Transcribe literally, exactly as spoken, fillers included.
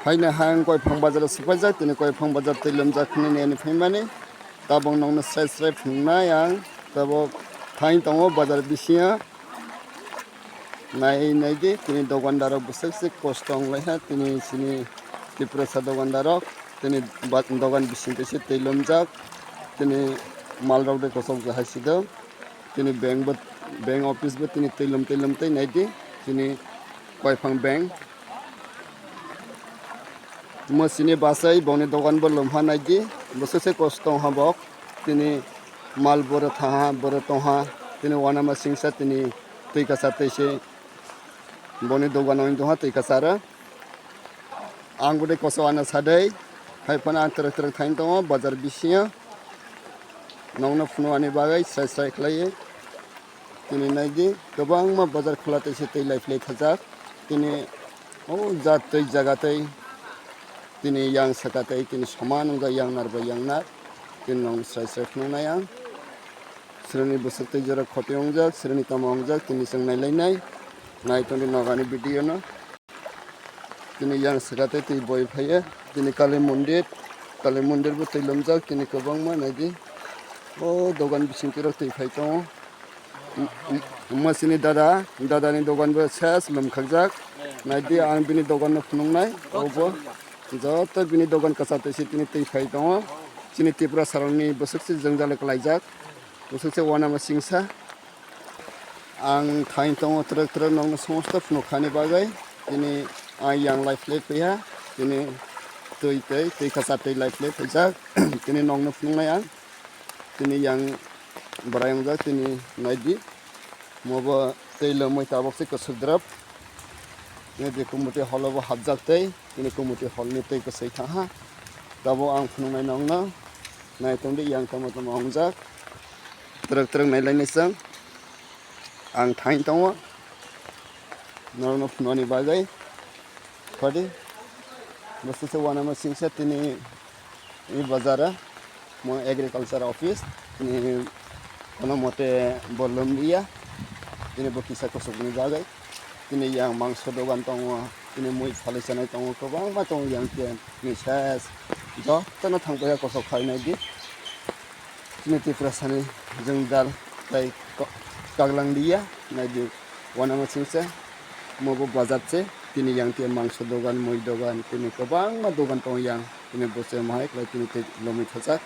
Haino hai ang Koiphang bazar o swpaijak, tini Koiphang bazar twi lumjak hwnwi nini phaimani. Tabuk nokno srai srai phunuknai ang, tabuk thai tongo bazar bisingo. Nai naidi, tini dogandarok bwswk se kosto wng lai ha, tini chini Tiprasa dogandarok, tini ba-, dogan bising twi se twi lumjak, tini malrok de kochok jahai si do. Tini bank bo, bank office bo tini twi lum twi lum twi naidi, tini Koiphang bank. Mo chini bachai bongni dogan bo lum ha naidi, bwswk se kosto tong ha bok. Tini mal boro thaha, boro tongha, tini wanama singsa tini twi kasa twi se boni dogan o wng tongha twi kasa ro. Ang bwdai koso ano sadai, hai phano ang twrwk twrwk thani tongo bazar bisingo. Nokno phunuknani bagwi sai sai khlaiwi. Tini naidi kwbangma bazar khwla twi se twi lai phlai thajak. Tini o jat twi jaga twi tini yang saka twi tini soman wngjak yang nar bai yang nar. Tini nokno sai sai phunuknai ang. Sreni bwswk twi jora khoti wngjak, sreni tamo wngjak, tini chwng nailainai. Nai tongdi nokani video no. Tini yang saka tei twi boi phaiya. Tini Kali mondir, Kali mondir bo twi lumjak, tini kwbangma naidi. O dogan bising twi rok twi phai tongo. M-, m-, masini dada, dada ni dogan bo ses lumkhakjak. Naidi ang bini dogan no phunuknai. Obo joto bini dogan kwchar twi se tini twi phai tongo. Chini Tripura sarokni bwswk se jwngjal kwlaijak. Bwswk se wanama singsa. Ang thani tongo twrwk twrwk nokno somosto phunuk khani bagwi. Tini ang yang lai phlai phaiha. Tini twi tei twi kasa twi lai phlai phaijak. Tini nokno phunuknai ang. Tini yang bwrai wngjak tini naidi. Mobo tei lomwi tabuk se kwswk drop. Tini community hall o bo hapjak tei. Tini community hall ni twi kwswi thangha. Tabuk ang phunuknai nokno. Nai tongdi yang tamo tamo wngjak. Twrwk twrwk nailainai chwng. Ang thani tongo. Norokno phunuknani bagwi. Khodi. Bwswk se wanama singsa tini i bazar o. Mo agriculture office. Tini kono mote bo lumliya. Tini bo kisa kuchukni bagwi. Tini yang mangso dogan tongo. Tini mui phalwi chanai tongo. Kwbangma tongo yang ken. Ni ses. Jotono thang paiha kosok khai naidi. Chini Tiprasani jwngjal tei ko-, kaglang liya, naidi wanama singsa, mobo bazar se, tini yang tei mangso dogan, mui dogan, tini kwbangma dogan tongo yang, tini bose mahai khlai tini tei lomwi thajak,